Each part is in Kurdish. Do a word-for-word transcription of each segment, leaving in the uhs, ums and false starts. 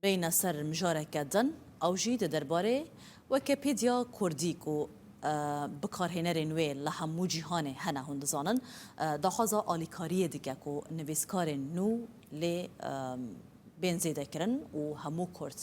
Reyne ser mijareke din, ew jî di derbarê Wikipediya Kurdî ku, e, bikarhênerên wê li hemû cîhanê hene, hûn dizanin, e, daxwaza alîkariyê dike ku nivîskarên nû lê, e, bên zêdekirin û hemû Kurd,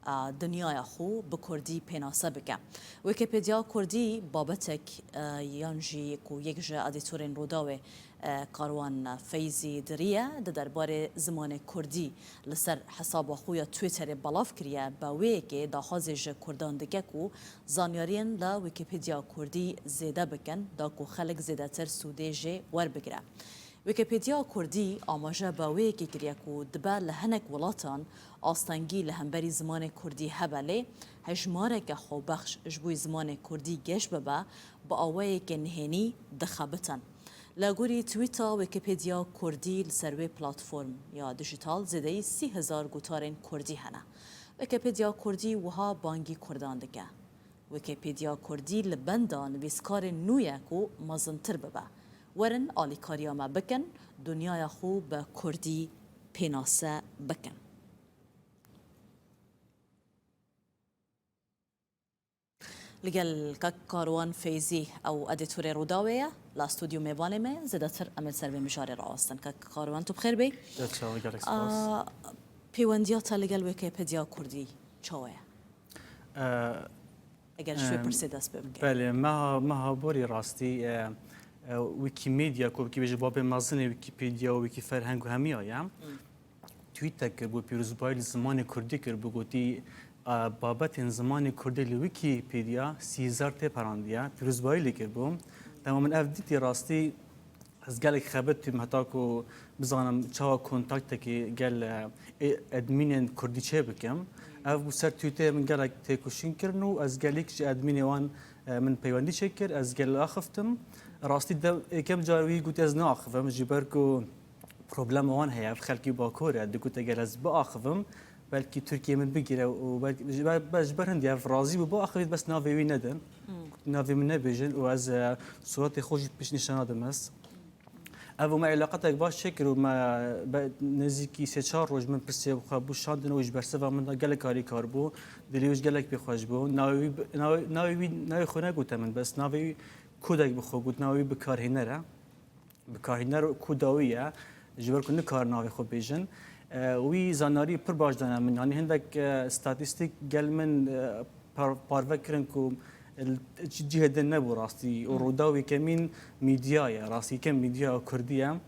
e, dinyaya xwe bi Kurdî pênase bike. Wikipediya Kurdî babetek, e, yan jî ku yek ji edîtorên Rûdawê, e, Karwan Feyzî diriye, di derbarê zimanê Kurdî li ser hesaba xwe ya Twitterê belav kiriye. Bi wê yekê daxwazê ji Kurdan dike ku zanyariyên li Wikipediya Kurdî zêde bikin, da ku xelk zêdetir sûdê jê werbigire. Wikipediya Kurdî amaje bi wê yekê kiriye ku dibe li hinek welatan astengî li hemberî zimanê Kurdî hebe, lê hejmareke xwebexş ji bo zimanê Kurdî geş bibe, bi awayeke nihênî dixebitin. Li gorî Twitter, Wikipediya Kurdî li ser wê platform ya dijital zêdeyî sî hezar gotarên Kurdî hene. Wikipediya Kurdî wiha bangî Kurdan dike: Wikipediya Kurdî li benda nivîskarên nû ye ku mezintir bibe. Werin alîkariya me bikin, dinyaya xwe bi Kurdî pênase bikin. Li gel kak Karwan Feyzî, ew edîtorê Rûdawê ye, la stûdyo mêvanê me, zêdetir em ê ser vê mijarê rawestin. Kak Karwan, tu bi xêr bê. Ya çawa, gelek spas. A, pêwendiya te li gel Wikipediya Kurdî çawa ye? E, Eger ji vê e, pirsê dest pê bike. Belê, meha, meha borî rastî, e, e, Wikimedia, ku wekî bêje babê mezin ê Wikipedia û Wikiferheng û hemiya ye. Hmm. Tweetek kiribû, pîrozbayî li zimanê kurdî kiribû, gotî, e, babetên zimanê kurdî li Wikipedya sî hezar tê perandiye, pîrozbayî lê kiribû. Dema min ev dîtî, rastî ez gelek xebitîm heta ku bizanim çawa kontaktekî gel, e, ê admînên kurdî çê bikim. Ev bû ser Twitterê min gelek têkoşîn kirin û ez gelek ji admînê wan, e, min peywendî çêkir, ez gel axiftim. Rastî de yekem car wî gotî ez naaxivim, ji ber ku problema wan heye, ev xelkî Bakur e, digot eger ez biaxivim, belkî Tirkiye min bigire û belkî ji ber, be-, ji ber hindî ev razî bû biaxivît, bes navê wî nedin. Hmm. Navê min nebêjin û ez, e, suretê xwe jî pêş nîşana dim ez. Ev û me îlaqetek baş çêkir û me be-, nêzîkî sê çar roj min pirsê xwe bû şandin û ji bersiva min de gelek alîkar bû, dilê wî ji gelek pê xweş bû. Navê wî bi-, navê, navê wî, navê xwe negote min, bes navê wî kodek bi xwe got, navê wî bikarhêner e. Bikarhêner û ku dawî ye, ji ber ku nikarin navê xwe bêjin. E, wî zanarî pir baş dane min. Yanî hindek, e, statîstîk gel min, e, par-, parve kirin ku, e, cî-, cihê din nebû rastî. Û Hmm. Rûdaw yekemîn mîdya ye, rastî yekem mîdya kurdî ye. Hmm.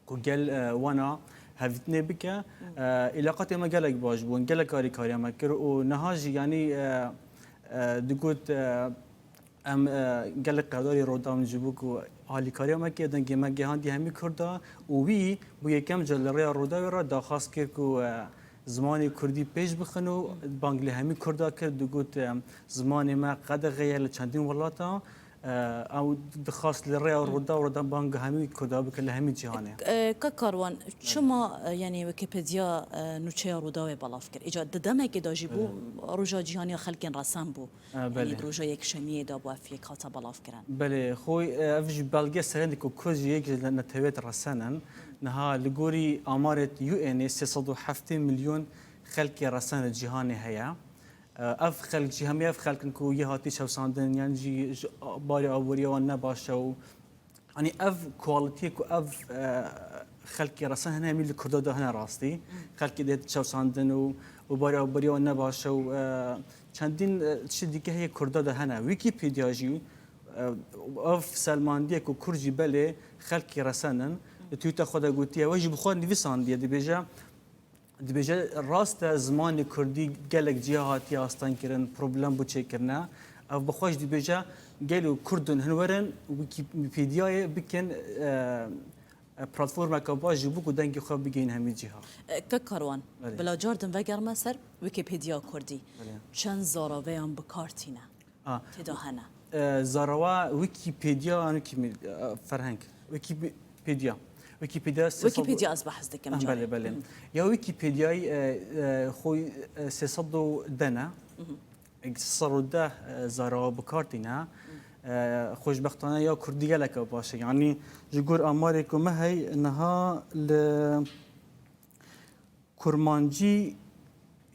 Ku gel, e, wana hevdîtinê bike. Hmm. E, îlaqatê me gelek baş bûn, gelek alîkariya me kir û niha jî yanî, e, e, digot, e, Em, e, gelek qedarî rodan ji bo ku alîkariya me ke dengê me gihandî hemî Kurda û wî bû yekem car li rêya Rûdawê re daxwaz kir ku, e, zimanê Kurdî pêş bixin û bang li hemî Kurda kir, digot, e, zimanê me qedexe ye li çendîn welata, e, ew dixwast li rêya Rûdaw re bang hemî Kurda bike li hemî cîhanê. E, Kak Karwan, çima, e, yanî Wikipedia, e, nûçeya Rûdawê belav kir? Îca di demekê de jî bû roja cîhanî ya xelkên resen bû. E, Yanî belê. Di roja yekşemiyê de bû ev yek hate belavkirin. Belê, xwe, e, ev jî belge serhildê ku Kurd jî yek ji netewêt resen in. Niha li gorî amarê U N'ê sê sed û heftê milyon xelkê resen li cîhanê heye. E, ev xelk jî hemî ev xelk in ku yê hatî çewsandin yan jî ji a-, barê aboriya wan ne baş e û Yanî ev kualitiyê ku ev, e, xelkê resen hene, hemî li Kurda de hene rastî. Xelkê dê çewsandin û, û barê aboriya wan ne baş e û, e, çendîn, e, tiştê dîke heye Kurda de hene. Wîkîpedya jî, e, ev selmandiye ku Kurd jî belê xelkê resen in. Li Twitter xwe de gotiye, we jî bi xwe nivîsandiye, dibêje, Dibêje, rast e, zimanê kurdî gelek ciha hatiye astengkirin, problem bû çêkirine. Ev bi xwe jî dibêje, gelo kurd in hin werin Wikîpediyayê bikin, e, e, platformeke baş ji bo ku dengê xwe bigihîn hemî ciha. E, Kek Karwan, Belê. bila car din vegerme ser Wikîpediya Kurdî. Belê. Çend zaraveyan bi kar tîne? A. Tê de hene. E, zarawa Wikîpediya, an Wikîme-, e, ferheng. Wikîpediya. Wikîpediya sê sed Wikîpediya ez behs dikim Ah, carê. belê, belê. Hı. Ya Wikîpediyayê, e, e, xwe, e, sê sed û deh ne. Hı hı. E, sê sed û deh, e, zarawa bi kar tîne. Hı. E, xweşbextane ya kurdî gelek baş e. Yanî ji gor amarê ku me hey niha li Kurmancî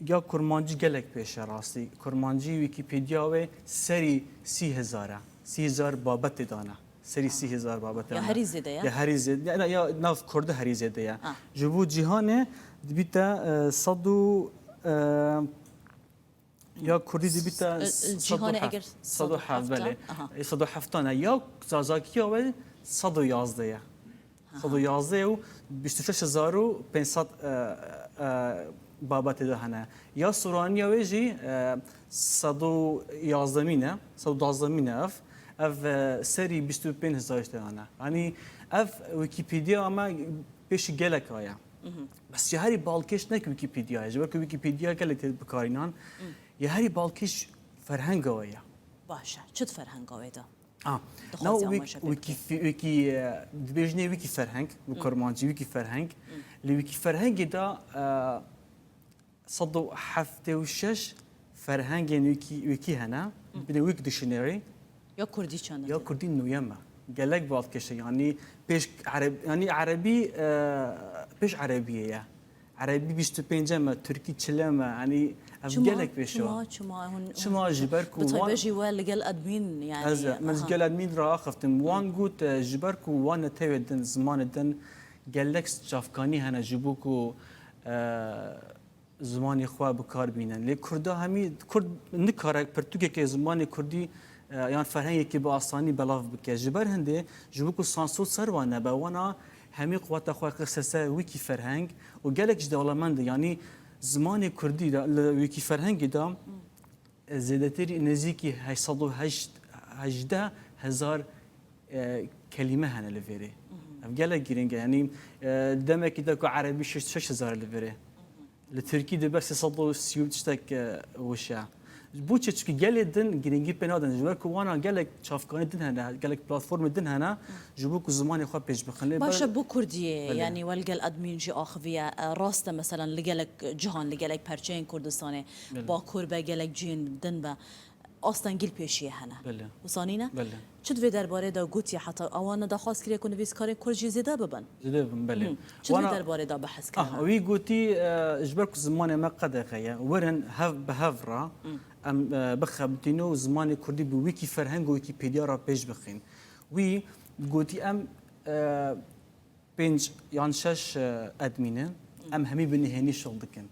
Ya kurmancî gelek pêş e rastî. Kurmancî Wîkîpedya wê serî sî hezar e. Sî hezar babetê dane. Serî sî hezar babetê Ya dane. herî zêde ye? Ya herî zêde, ya, ya nav kurdî herî zêde ye. Ha. Ji bo cîhanê dibîte, e, sed û, e, ya kurdî dibîte E, e, sed û heft. Cîhanê eger Sed û heft, sed û heft, belê. Aha. E, sed û heft tane. Ya zazakiya wê sed û yazdeh ye. Aha. Sed û yazdeh û bîst û şeş hezar û pênc sed, e, e, babetê de hene. Ya Soraniya wê jî, e, sed û yazdemîn e, sed û duwazdemîn e ev. Ev, e, serî bîst û pênc hezar tane. Yanî ev Wîkîpedya ama pêşî gelek a ye. Mhm. Bes ya herî balkêş ne ki Wîkîpedya ye. Ji ber ku Wîkîpedya gelek tê bikarînan. Mhm. Ya herî balkêş ferhenga we ye. Baş e. Çi di ferhenga wê de? Ah, Dixwazî na amaje pê wîkî, bike. Wîkî, e, dibêjinê wîkî ferheng, bi Hmm. kurmancî wîkî ferheng. Hmm. Li wîkî ferhengê de, e, sed û heftê û şeş ferhengên wîkî, wîkî hene. Hmm. Binê wîk dictionary. Ya kurdî çend Ya e? Kurdî nûyem e. Gelek balkêş e. Yanî pêş ereb-, yanî erebî, e, pêş erebiyê ye. Erebî bîst û pênc em e, tirkî çil em e, yanî ev Çima? Gelek pêş e. Çima? Çima? Hûn, Çima hûn ji ber ku bi taybet wan jî we li gel admîn, yanî, Ez, min ji aha. gel admîn re axiftim. Wan Hı. got, e, ji ber ku wan netewê din, zimanê din gelek çavkanî hene ji bo ku, e, zimanê xwe bi kar bînin. Lê kurda hemî, kurd nikare pirtûkekê zimanê kurdî, e, yan ferhengekê bi asanî belav bike. Ji ber hindê, ji bo ku sansûr ser wan nebe, wana hemî quweta xwe qirse ser wîkî ferheng û gelek ji dewlemend e. Yanî zimanê kurdî de, li wîkî ferhengê de, e, zêdetirî nêzîkî heşt sed û hejdeh hezar, e, kelîme hene li vêrê. Mhm. Ev gelek girîng e. Yanî, e, demekî de ku erebî şeş, şeş hezar li vêrê. Mhm. Li tirkî dibe sê sed û sî û tiştek, e, wiş e. Bo çi? Çikî gelê din girîngî pê nadin. Ji ber ku wana gelek çavkanî din hene, gelek platformê din hene, ji bo ku zimanê xwe pêş bixin. Lê Baş ber- e, bo kurdiyê, Belê. yanî we li gel admîn jî axiviye. E, rast e, meselan, li gelek cihan, li gelek perçeyên Kurdistanê, Belê. Bakur be, gelek cihên din be, astengî li pêşiyê hene. Belê. Wisa nîne? Belê. Çi di vê derbarê de gotiye, heta awan ne daxwaz kiriye ku nivîskarên kurd jî zêde bibin? Zêde bibin, belê. Hı. Çi di vê Wana derbarê de behs Ah, kirine? wî gotî, e, ji ber ku zimanê me qedexe ye, werin hev bi hev re Hı. em, e, bixebitînin û zimanê kurdî bi wîkî ferheng û wîkîpedya re pêş bixin. Wî gotî em, e, pênc yan şeş, e, edmîn in, Hı. em hemî bi nihênî şol dikin.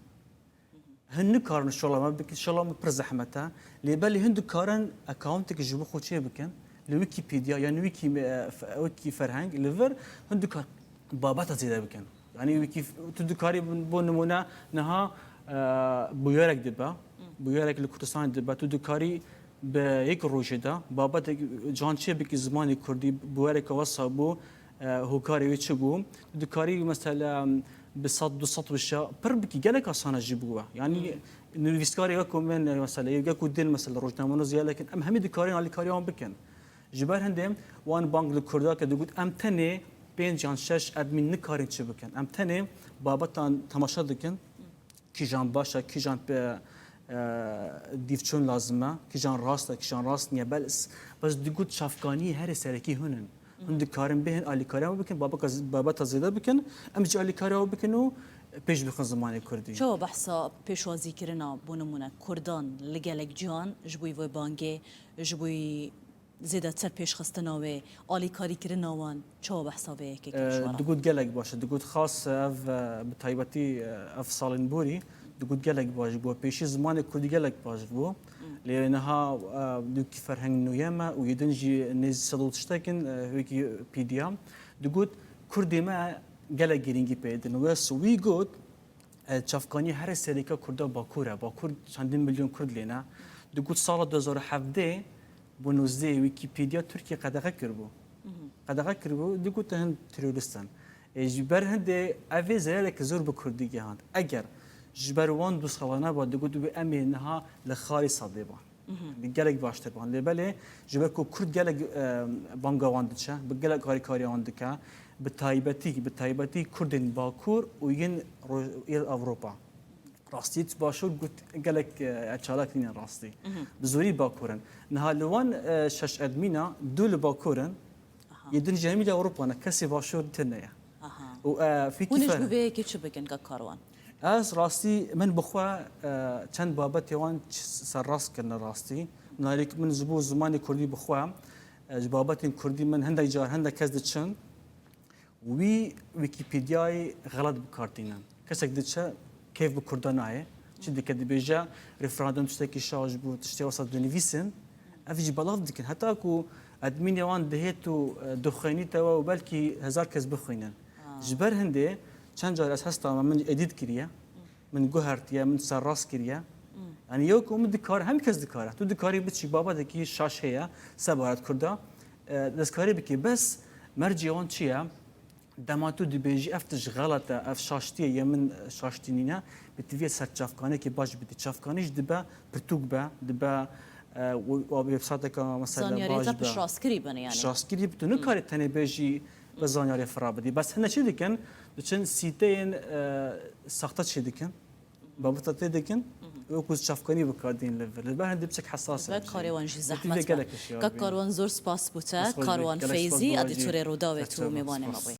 Hin nikarin şola me bikin, şola me pir zehmet e. Lê belê hin dikarin accounteke ji bo xwe çê bikin. Li Wikipedia yan Wiki, e, f-, Wiki ferheng li vir hin dikar babeta zêde bikin. Yanî Wiki, tu dikarî bo nimûne niha, e, bûyerek dibe. Bûyerek li Kurdistanê dibe. Tu dikarî bi yek rojê de babetek can çê bikî zimanê kurdî, bûyereke wesa bû, e, hokarê wê çi bû. Tu dikarî mesela bi sed du sed wişa pir bikî, gelek asan e jî bo we. Yanî Hmm. nivîskarê wek ku min, e, mesela, yek ku din, mesela, rojnamenuza gelek in, em hemî dikarîn alîkariya wan bikin. Ji ber hindê wan bang li Kurda ke digot, em tenê pênc yan şeş edmîn nikarin çi bikin. Em tenê babetan temaşe dikin. Kîjan baş e, kîjan pe, e, dîvçûn lazim e, kîjan rast e, kîjan rast niye. Bel-, bes digot çavkanî herê serekî hûn in. Hûn dikarin bêhin alîkariya me bikin, babeka z-, babeta zêde bikin, em jî alîkariya we bikin û pêş bixin zimanê kurdî. Çawa behsa pêşwazîkirina, bo nimûne, kurdan li gelek cihan ji bo vê bangê, ji bo zêdetir pêşxistina wê, alîkarîkirina wan, çawa behsa vê yekê kir ji we re? Digot gelek baş e. Digot xas ev, e, bi taybetî, e, ev salên borî, digot gelek baş bû. Pêşî zimanê kurdî gelek baş bû. Hmm. Lê niha, e, dûkî ferheng nûye me û yê din jî nêzî sed û tiştek in, e, Wikipedia. Digot kurdê me gelek girîngî pê didin. Wes wî got, E, çavkanî herê sereke Kurda Bakur e. Bakur çendin milyon Kurd lê ne. Digot sala du hezar û hevdeh bo nozdeh Wikipedia Tirkiye qedexe kiribû. Mhm. Qedexe kiribû, digot hin terorist in. E, ji ber hindê ev ê zerareke zor bi Kurdî gihand. Eger ji ber wan du sala neba, digot wê em ê niha li xarê sedê ban. Mhm. Gelek baştir ban. Lê belê ji ber ku Kurd gelek, e, banga wan diçe, bi gelek harîkariya wan dike, bi taybetî, bi taybetî Kurdên Bakur û yên Roj-, yên Ewropa. Rastî Başûr got gelek, e, çalak nîne rastî. Mhm. Bi zorî Bakur in. Niha li wan, e, şeş edmîna du li Bakur in, Aha. yê din jî hemî li Ewropa ne, kesê Başûr tune ye. Aha. Û, e, fikî Hûn ji fer- bo vê yekê çi bikin, ka karwan? Ez rastî min bi xwe, e, çend babetê wan ç-, serrast kirine rastî. Min alî min ji bo zimanê kurdî bi xwe, e, ji babetên kurdî min hindek car hindek kes diçin. Wî Wîkîpedyayê xelet bi kar tînin. Kesek diçe kêf bi kurda nayê. Çi dike, dibêje referandum tiştekî şaş bû, tiştê wisa dinivîsin. Ev jî belav dikin. Heta ku admînê wan dihêt û, e, dixwênîte we û belkî hezar kes bixwînin. Ji ber hindê çend car ez hesta me min edît kiriye, min guhertiye, min serrast kiriye. Yanî yew ku min dikar, hemî kes dikare. Tu dikarî biçî babetekî şaş heye, sebaret kurda, e, destkarî bikî. Bes mercê wan çi ye? Dema tu dibêjî ev tişt xelet e, ev şaştî ye, yê min, e, şaştî nîne, bi tu vê ser çavkanekî baş bidî. Çavkanî jî dibe pirtûk be, dibe, e, û, û websayteka mesela Zanyarî baş te be. Piştrastkirî bin yanî. Piştrastkirî bi tu nikarî tenê bêjî bi zanyarê fira bidî. Bes hine çi dikin? Diçin sîteyên, e, saxte çê dikin. Babeta tê dikin, wekû çavkanî bi kar dîn li vir. Li ber hindê piçek hesas e. Belkî karê wan jî zehmet be. Gelek hişyar bî. Kak Karwan, zor spas bo te. Ez xwe jî Karwan gelek spas Feyzî, bo we jî. Edîtorê Rûdawê tu mêvanê me bûyî.